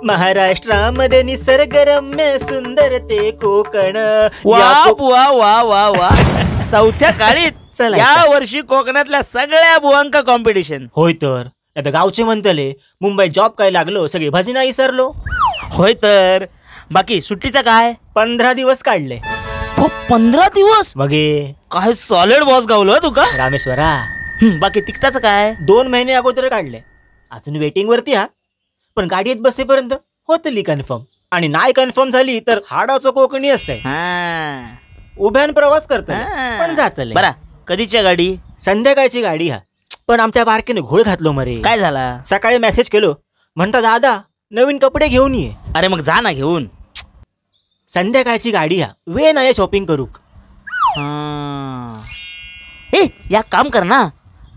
महाराष्ट्रामध्ये निसर्गरम्य सुंदर ते कोकण. वा बुवा वा वा वा. चौथ्या काळीत चला या वर्षी कोकणातल्या सगळ्या बुवांका कॉम्पिटिशन. होय तर, आता गावचे म्हणतले मुंबई जॉब काय लागलो, सगळी भाजी नाही विसरलो. होय तर, बाकी सुट्टीचा काय? 15 दिवस काढले. 15 दिवस? मगे काय सॉलिड बॉस गावलो तुका रामेश्वरा. बाकी तिकटाचं काय? 2 महिने अगोदर काढले, अजून वेटिंग वरती हा. पण गाडीत बसेपर्यंत होतली कन्फर्म, आणि नाही कन्फर्म झाली तर हाडाचो कोकणी असते. उभ्यान प्रवास करत पण जातले. बरा, कधीच्या गाडी? संध्याकाळची गाडी हा. पण आमच्या बारकेने घोळ घातलो मरे. काय झाला? सकाळी मेसेज केलो, म्हणता दादा नवीन कपडे घेऊन ये. अरे मग जा ना घेऊन. संध्याकाळची गाडी हा, वेळ नाही शॉपिंग करूक. ए या काम कर ना,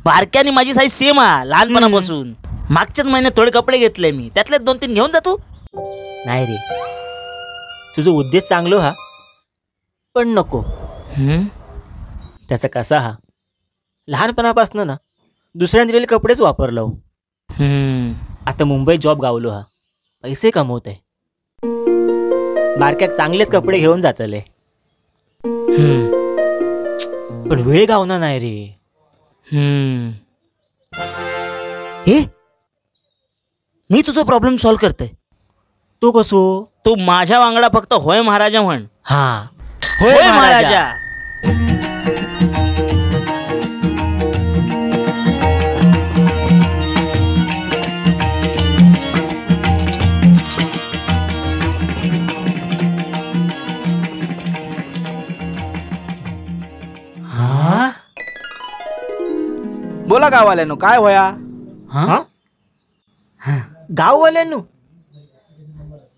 बारक्याने माझी साईज सेम हा लहानपणापासून. मागच्याच महिन्यात थोडे कपडे घेतले मी, त्यातले 2-3 घेऊन जा तू. नाही रे, तुझा उद्देश चांगलो हा, पण नको. त्याचा कसा हा, लहानपणापासून ना दुसऱ्यांनी दिलेले कपडेच वापरलो. आता मुंबईत जॉब गावलो हा, पैसे कमवत आहे, बारक्यात चांगलेच कपडे घेऊन जातले. पण वेळ गावना नाही रे. हे मी तुझा प्रॉब्लेम सॉल्व्ह करते. तो कसो? तू माझ्या वांगडा फक्त होय महाराजा म्हण. हा, होय महाराजा. बोला गाववाल्यांनो, काय होया? हा गाववाल्यांनो,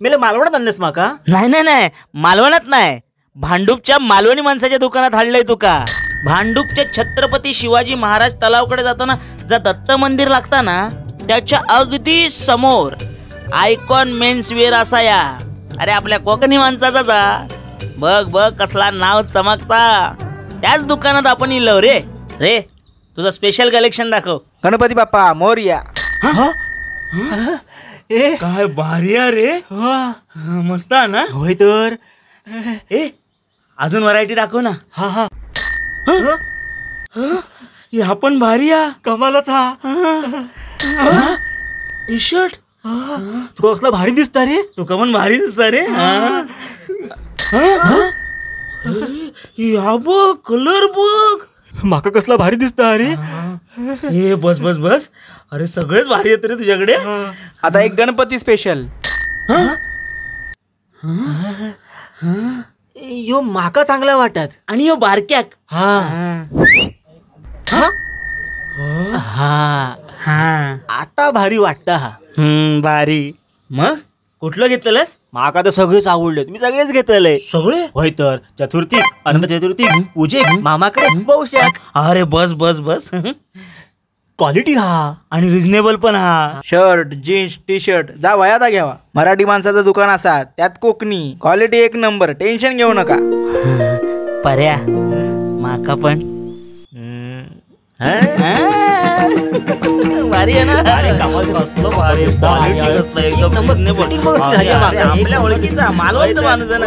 मेला मालवणात आणलंस माका? नाही नाही नाही, मालवणात नाही, भांडूपच्या मालवणी माणसाच्या दुकानात हाडलंय तुका. भांडूपच्या छत्रपती शिवाजी महाराज तलावकडे जाताना जा दत्त मंदिर लागता ना, त्याच्या अगदी समोर आयकॉन मेन्स वेअर असा या. अरे आपल्या कोकणी माणसाचा जा, बघ बघ कसला नाव चमकता. त्याच दुकानात आपण इलो रे. रे तुझा स्पेशल कलेक्शन दाखव. गणपती बाप्पा मोरया. काय भारी रे, मस्त ना? होय तर. ए अजून व्हरायटी दाखव ना. हा हा, ह्या पण भारी हा, कमालच हा. टी शर्ट तुका कसला भारी दिसता रे. तुका पण भारी दिसता रे. ह्या बघ कलर बघ, माका कसला भारी दिसता अरे. हे बस बस बस, अरे सगळेच भारी आहेत रे तुझ्याकडे. आता एक गणपती स्पेशल. यो माका चांगला वाटत, आणि यो बारक्याक. हा हा हा, आता भारी वाटता हा. भारी. मग कुठलं घेतलंस? माका तर सगळेच आवडले, मी सगळेच घेतले. सगळे? होय तर, चतुर्थी, अनंत चतुर्थी, पूजे, मामाकडे बहुशाक. अरे बस बस बस, क्वालिटी हा आणि रिझनेबल पण हा. शर्ट, जीन्स, टी शर्ट जा वयाता घ्यावा. मराठी माणसाचं दुकान असा, त्यात कोकणी क्वालिटी एक नंबर, टेन्शन घेऊ नका. पर्या माका पण भारी आहे ना. आपल्या ओळखीचा मालवणचा माणूस आहे ना.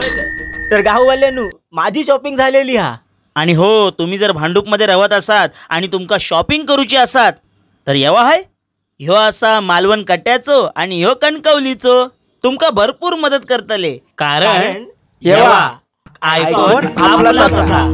तर गाववाल्यांनो, माझी शॉपिंग झालेली हा. आणि हो, तुम्ही जर भांडूपमध्ये राहत असात आणि तुमका शॉपिंग करूची असात तर येवा हाय. ह्यो असा मालवण कट्याचो आणि ह्यो कणकवलीचो, तुमका भरपूर मदत करतले. कारण येवा आयकॉन आपलाच असा.